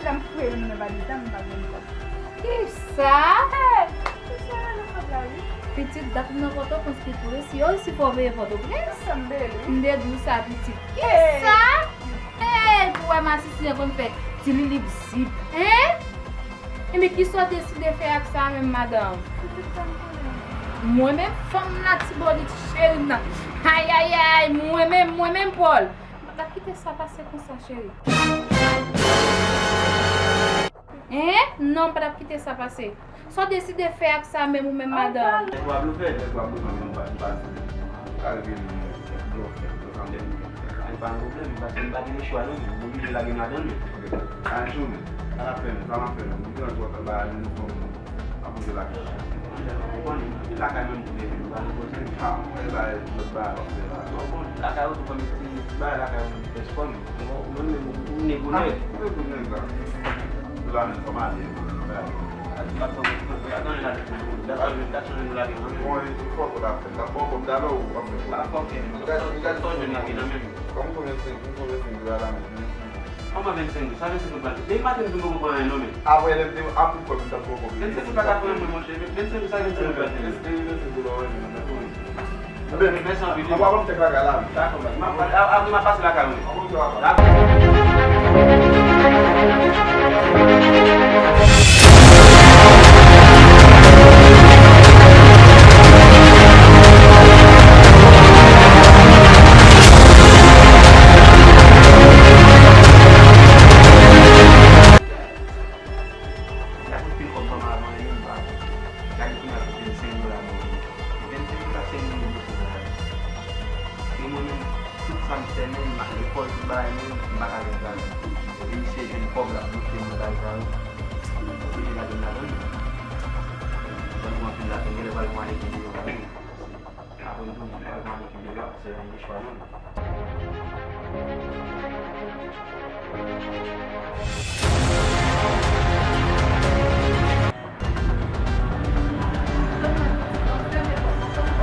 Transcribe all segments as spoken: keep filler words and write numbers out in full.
Lè m fouye menm nan valiz la, m pa jwenn kòb. Kisa? Hey! Kisa nan kòb la, wi? Pitit, dat m nan Pòtoprens ki tou resi. Yo resi fè w veye Pòtoprens? Sa m bele. M te di w sa, pitit. Hey! Kisa? Hey, pou wè masisi an konn fè tililip zip. Hein? Enben, kisa w deside fè ak sa menm, madanm? Pitit, sa m konnen. Mwen menm, fanm Latibonit, cheri m nan. Ayayay, mwen menm, mwen menm, Pòl. M pa t ap kite sa pase konsa, cheri. Hein? Non, m pa t ap kite sa pase. Sa w deside fè ak sa menm ou menm, madanm? Nèg w ap blofe, nèg w ap blofe, men m pa, m pa di. Sa rive li, blofe, blofe an dènye. Sa pa yon pwoblèm, paske m pa gen lechwa non, men m oblije lage madanm li. Anjou, sa n ap fè menm, sa n ap fè menm. M gen twò tan ba nou fòm. Ap poze lakay. Ou konnen, lakay menm tou depi nou pa nan kote. Ah, mwen la, lòt bagay w ap fè la. Ou konnen, lakay ou tou fè m ti, ti bagay lakay ou menm fè spò menm. Ou menm, ou, ou nèg ou nèg. Ah, ou nèg ou nèg la. Ou la menm, kòman ale, bagay. Bon, e, e fòk ou ta fè. T ap bon kòb talè ou ap fè. Ah, fòk, e, fòk, fòk jwenn lavi nan menm. Kòm konbyen senk, konbyen senk dola la menm? Kòman vennsenk goud? Sa vennsenk goud pral fè? Depi maten m di m poko pran anyen non, men. Apre lè m te ap pou kòb m t ap poko. Vennsenk goud pa ka fè anyen, monchè. Vennsenk goud, sa vennsenk goud pral fè? Vennsenk goud, vennsenk goud. Mèsi anpil. Mwen pa ban m tèt lakay la. Dakò, baz. M ap, a, apre m ap pase lakay ou. Dakò. Gade anpil kòb ban m avan li menm, m pa konn. Gade kounye a pou vennsenk dola ban mwen. Vennsenk dola se moun yo bezwen la. E mwen menm, tout sa m fè menm, m al lekòl, tout bagay menm, m pa ka jwenn travay. Epi misye jwenn kòb l ap blofe mwen bay sa yo. Oblije lage m ladan l. Mwen pran anpil lapenn, genlè pral pran ale ki deyò la wi. Apre m tounen, m pral mande ki deyò, se yon chwa non.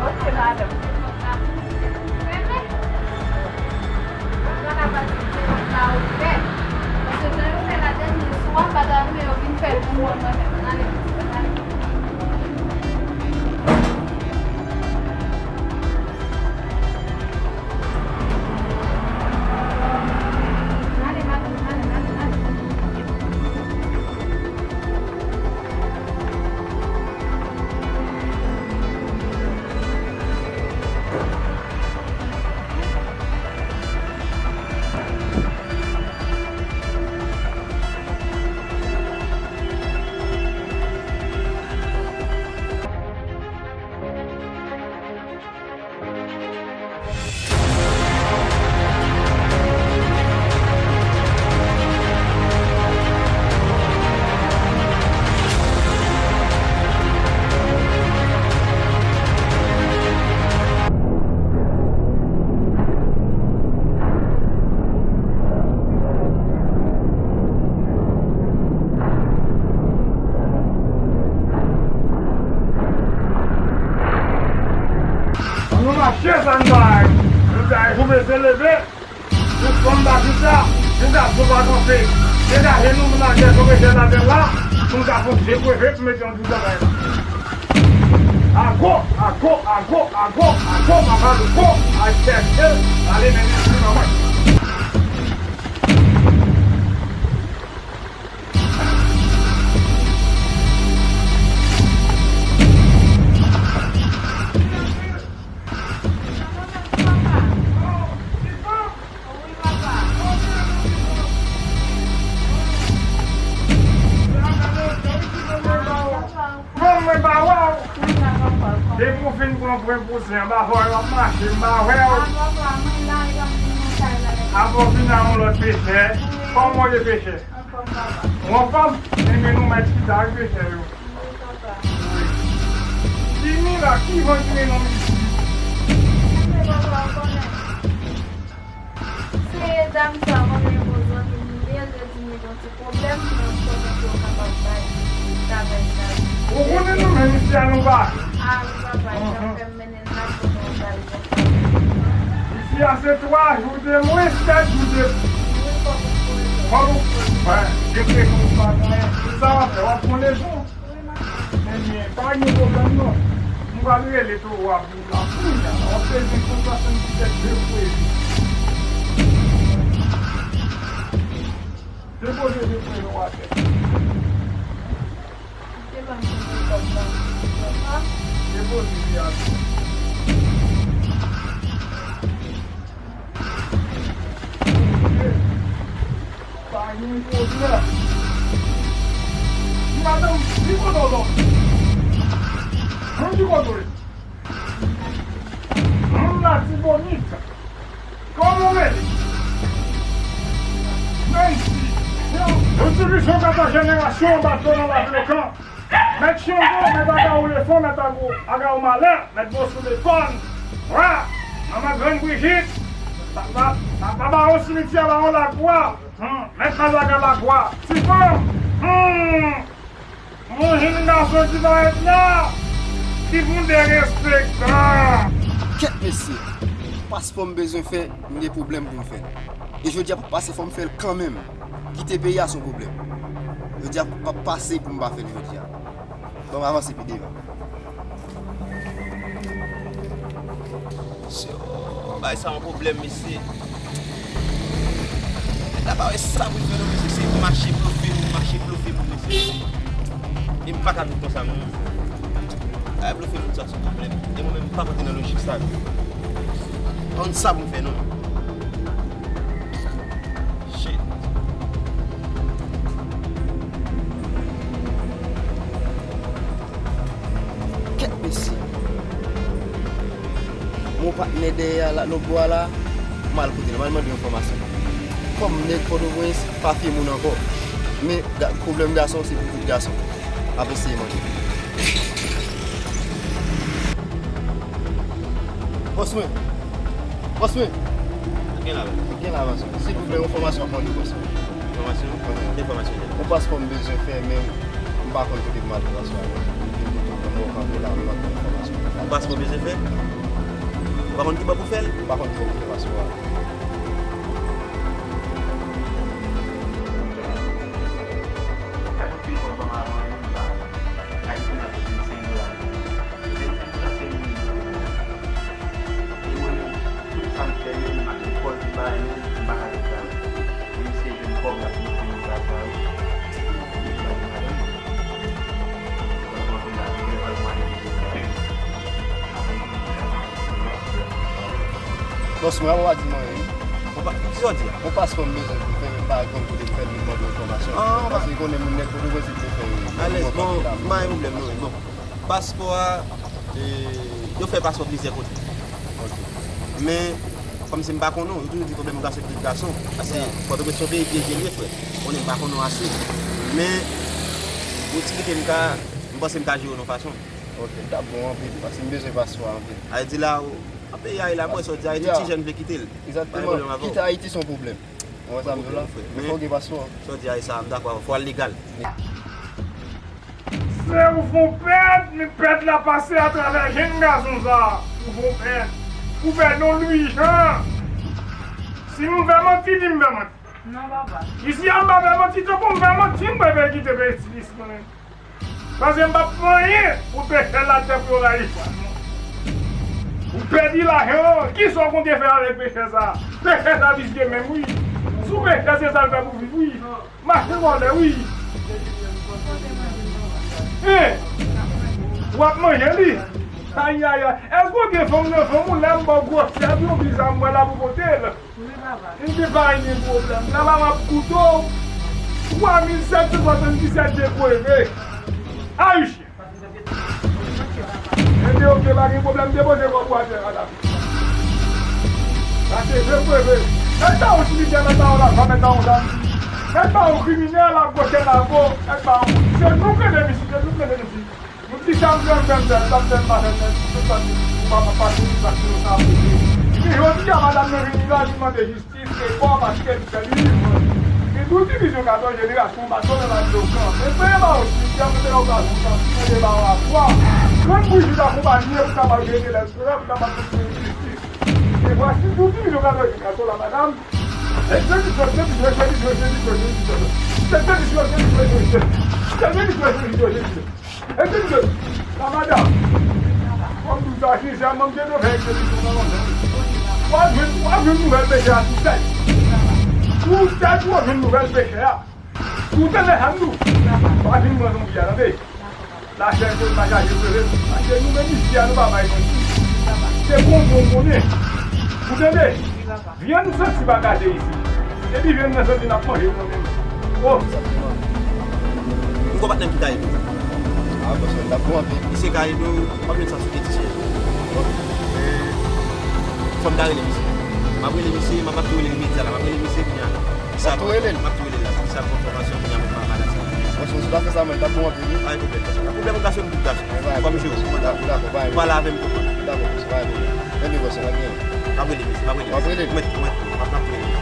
Ok, madanm. Paske jan yo fè la dènye swa, m pa ta renmen yo vin fè l pou mwen, mwen menm. Ale, ale. Ann nou mache, sa n bay. Nou bay, pou mesye leve. Tout fanm pa chita, pou gason pa kanpe. Degaje nou, nou lage, nou mete ladan la, pou nou ka fè yon je kweve, pou mete yon ti travay la. Ago, ago, ago, ago, ago, papa louko, al chèche, ale mennen pri nan men. Non, mwen pa wè w. Depi w fin pran pwen pou sen anba vòy w ap mache, m pa wè w. Apre w vin a yon lòt pechè. Kòman w ye pechè? Ou anfòm? Enben nou mèt chita ak pechè yo. Wi. Jimmy la, ki jan Jimmy non isi? Se dam sa, mwen gen yon zanmi m, li, l te di m li gen yon ti pwoblèm, men m konnen ke w kapab bay travay sa. Ou konnen nou menm isi a nou pa. A, nou pa bay, sa fè m mennen l lakay mwen, m ba l yon travay. Isi a se twa jou de lwen, sèt jou de. Wi, fòk ou konnen. Fò nou, ben, depresyon ou pa genyen. Se sa w ap fè, w ap pran lezon. Ebyen, pa gen pwoblèm non. M pral rele towo a pou w la kounye a. W ap bezwen konsa, se m ki fè de fwe. Depoze de fwe nou atè. Depoze de atè. Pa gen pwoblèm. Di madanm, di kote w sòti. Di kote w ye. Moun Latibonit. Kòman w rele? Nancy. Yon, yon division katòz jenerasyon anba do nan Lavil Okan. Mèt Chango, mèt Agawou Lefon, mèt Agawou Malè, mèt Bosou Lekòn, Wa, manman Grann Brijit, pa, pa, pa, pa Bawon Simityè, Bawon Lagwa, hmm, mèt Mazaga Lagwa, Ti Fanm, hmm, yon jenn gason ki parèt la, ki pou derespektan. Kèt mesye, paspò m bezwen fè, m gen pwoblèm pou m fè l. E jodi a p ap pase, fò m fè l kanmenm. Kite peyi a se yon pwoblèm. Jodi a p ap pase pou m pa fè l jodi a. Bon, m avanse pi devan. Mesye, bagay sa yon pwoblèm, mesye. Nèg la pa wè sa pou l fè non, mesye. Se mache blofe moun, mache blofe moun, mesye. E m pa ka viv konsa, non. Ay, blofe moun sa se yon pwoblèm. E mwen menm, m p ap antre nan lojik sa, non. Pa konn sa pou m fè, non. Shit. Kèt mesye. Mon patnè dèyè a la, lòt bò a la, m al kote l, m al mande yon enfòmasyon. Kòm nèg Pòtoprens, pa fye moun ankò. Men, ga-, pwoblèm gason, se pou tout gason. Ap eseye mande. Bòs mwen! Bòs mwen! Gen la, gen la, bòs mwen. Silvouplè, yon enfòmasyon ap mande, bòs mwen. Enfòmasyon? Ki enfòmasyon? Yon paspò m bezwen fè, men m pa konn kote pou m al fè paspò a. Yon paspò bezwen fè? Ou pa konn ki bò pou fè l? M pa konn ki bò pou fè paspò a. Bòs mwen, apa w pa di m anyen wi. Ou pa, ki sa w di a? Yon paspò m bezwen pou fè, men m pa konn kote pou fè l, vin mande enfòmasyon. Paske ou konnen moun nèg Pòtoprens li vle fè. Alèz, bon, m pa gen pwoblèm non, bon. Paspò a, e, yo fè paspò plizyè kote. Ok. Men, kòmsi m pa konnen w, yo toujou di pwoblèm gason se tout gason. Paske Pòtoprens se yon peyi pyeje l ye, frè. Konnen m pa konnen w ase. Men, ou eksplike m ka, m panse m ka jere w nan yon fason. Ok, l t ap bon anpil, paske m bezwen paspò a anpil. Ayiti la, ou, an peyi a ye la, m wè sa w di, Ayiti, ti jèn vle kite l. Egzakteman. Kite Ayiti se yon pwoblèm. Ou wè sa m di w la? Men fò w gen paspò. Sa w di a, e sa, m dakò avè w. Fò w al legal. Se ou fè w pèd, men pèd la pase atravè jenn gason sa a. Ou fè w pèd. Ou pèd yon Lwijan. Si m fè manti, di m fè manti. Non, papa. Isi a m pa fè manti, tankou m fè manti, m prefere kite peyi silis mwen. Paske m p ap fè anyen pou pechè l atè pou yo rayi chwa l non. Ou pèdi lajan an, kisa w konte fè avèk pechè sa a? Pechè sa visye menm wi. Si w pechè se sa l fè pou viv wi. Mache vòlè wi. Hein? W ap manje li. Ayayay. Èske w gen fanm nan fanm ou lè m ba w gwosè epi yon bizam mwen la pou pote l? Wi, papa. Li te pa gen pwoblèm. La, papa ap koute w. Twa mil sèt san swasanndisèt dekweve. Ayisyen. Ebyen, oke, pa gen pwoblèm. Depoze kòb ou atè a, la. Sa se dekweve. Mèt ba w simityè, mèt ba w lajan, mèt ba w zam. Mèt ba w kriminèl, a goch, a lago, mèt ba w. Se nou k rele misye, se nou k rele misye. Nou di sa m fè, m fè, m fè, sa m fè, m pa fè, men tout sa, ou pa, pa pase, ou pa fini, sa ap rete. Epi jodi a, madanm nan vini la, li mande jistis, e kò, paske li fè li viv. Li di w divizyon katòz jenerasyon, baton nan Lavil Okan. Men premye ba w simityè, kote yo ba w sa, premye ba w avwa. Grann Brijit akonpanye pou kapab jere lèspwa, pou kapab konstwi jistis. E vwasi, di w divizyon katòz jenerasyon la, madanm. Epi, madanm, kòm nou ta chita, manm te dwe fè egzekisyon nan lontan. W ap jwenn, w ap jwenn nouvèl peche a sou tèt. Sou tèt ou ap jwenn nouvèl peche a. Ou tande sa m di w? Pa vin pran zonbi a, tande? Lachè se pataje, frere. Paske nou menm isi a, nou pa bay manti. Se konprann ou konnen. Ou tande? Vyann santi pa gate isi. Depi vyann nan santi, n ap manje l kanmenm. Oh! M gon patnè m ki ka ede w. Ah, paske l t ap bon anpil. Misye ka ede w, w ap jwenn sa sou Etsy. Fò m ta rele misye. M ap rele misye, m ap, m ap tou rele l imedya la. M ap rele misye kounye a. W ap tou rele l? M ap tou rele l la. Sa bon enfòmasyon pou y a mwen pa bagay sa. Bon, si w ta fè sa, mwen, l t ap bon anpil, wi. Pa gen pwoblèm, bòs. Pa pwoblèm, ou gason m tout gason. Fò m jwe w. Dakò, dakò, pa gen pwoblèm. Ou pale avè m, ou konprann. Dakò, bòs, pa gen pwoblèm. Enben, bòs, pa gen. M ap rele misye, m ap rele misye. Ou ap rele l? Mwen, mwen, m ap, m ap rele misye.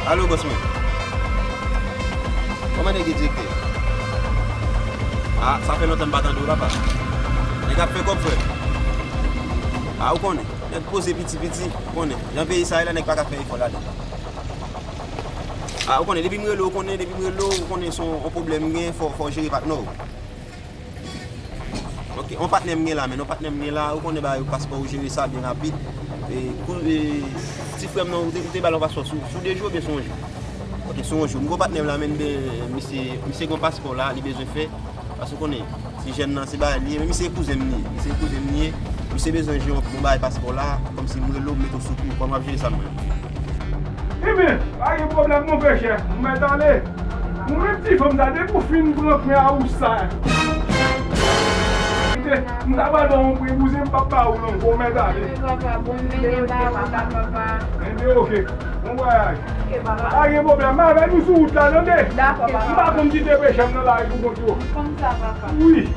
Alo, bòs mwen. Kòman nèg ye, direktè? Ah, sa fè lontan m pa tande w, papa. Nèg ap fè kòb, frè. Ah, ou konnen. Nèg poze piti piti, ou konnen. Jan peyi sa ye la, nèg pa ka fè efò ladan. Ah, ou konnen, depi m rele w, ou konnen, depi m rele w, ou konnen se yon, yon pwoblèm m gen, fò, fò w jere patnè w. Ok, yon patnè m gen la, men yon patnè m gen la, ou konnen bagay yo, paspò, ou jere sa byen rapid. E, kou, e, ti frè m nan, ou te, ou te ba l yon paspò sou, sou de jou oubyen sou yon jou? Ok, sou yon jou. M gon patnè m la, men, ben, misye, misye gon paspò la, li bezwen fè. Paske ou konnen, ti jèn nan, se bagay li ye, men misye kouzen m li ye. Misye kouzen m li ye. Misye bezwen jere yon, yon bagay paspò la, kòmsi m rele w, m mete w sou kou, kòman w ap jere sa mwen? Ebyen, pa gen pwoblèm, monchè, m mèt ale. Ou menm ti fanm sa, depi w fin pran pwen a ou sa. M ta pral ba w yon pwen bouzen, m p ap ba ou l ankò, ou mèt ale. Ebyen, ok. Bon vwayaj. Pa gen pwoblèm, m avè nou sou wout la, tande? M pa konn kite pechè m nan lari pou kont yo. Wi.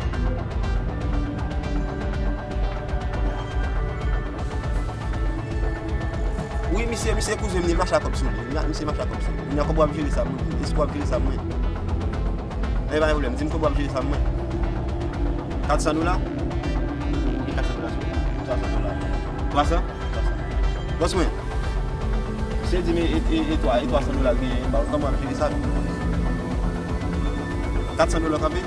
Wi, misye, misye kouzen m, li mache ak kòb sou li. Misye mache ak kòb sou li. Kounye a kòb w ap jere sa mwen. Èske w ap jere sa mwen? E pa gen pwoblèm, di m kòb w ap jere sa mwen. Kat san dola? Wi, kat san dola sou li. Twa san dola. Twa san? Twa san. Bòs mwen, misye di m e, e, e, e twa, e twa san dola l genyen, ba w, kòman w ap jere sa? Kat san dola kanpe?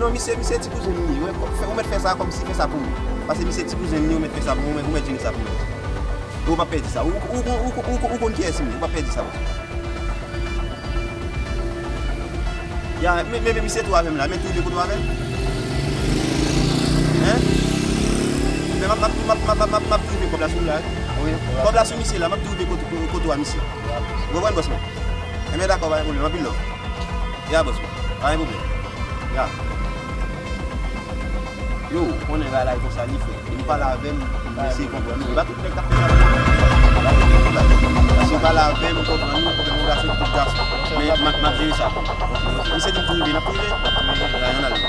Non, misye, misye ti kouzen m li ye. Ou mèt fè, ou mèt fè sa kòmsi fè sa pou ou. Paske misye ti kouzen m li ye, ou mèt fè sa pou ou, ou mèt, ou mèt jere sa pou ou. Ou p ap pèdi sa. Ou, ou, ou, ou, ou, ou, ou konn kiyès m ye, ou p ap pèdi sa. Ya, men, men, men misye tou avè m la, men tou rive kote w avè l. Hein? Men m ap, m ap, m ap, m ap, m ap, m ap tou rive kòb la sou ou la, wi. Wi, kòb la sou misye la, m ap tou rive kote, kote w a misye. Ou konprann, bòs mwen? Enben, dakò, pa gen pwoblèm, anpil love. Ya, bòs mwen. Pa gen pwoblèm. Ya. Yo, ou konnen bagay la e konsa li fè. Depi w pale avè m, m eseye konprann ou. E pa tout nèg k ap fè sa pou mwen. E pa tout nèg ki la. Paske w pale avè m, m konprann ou, ou konprann yon gason, tout gason. Men m ap, m ap jere sa pou ou. Misye di m pou rive, n ap rive. Ann ale.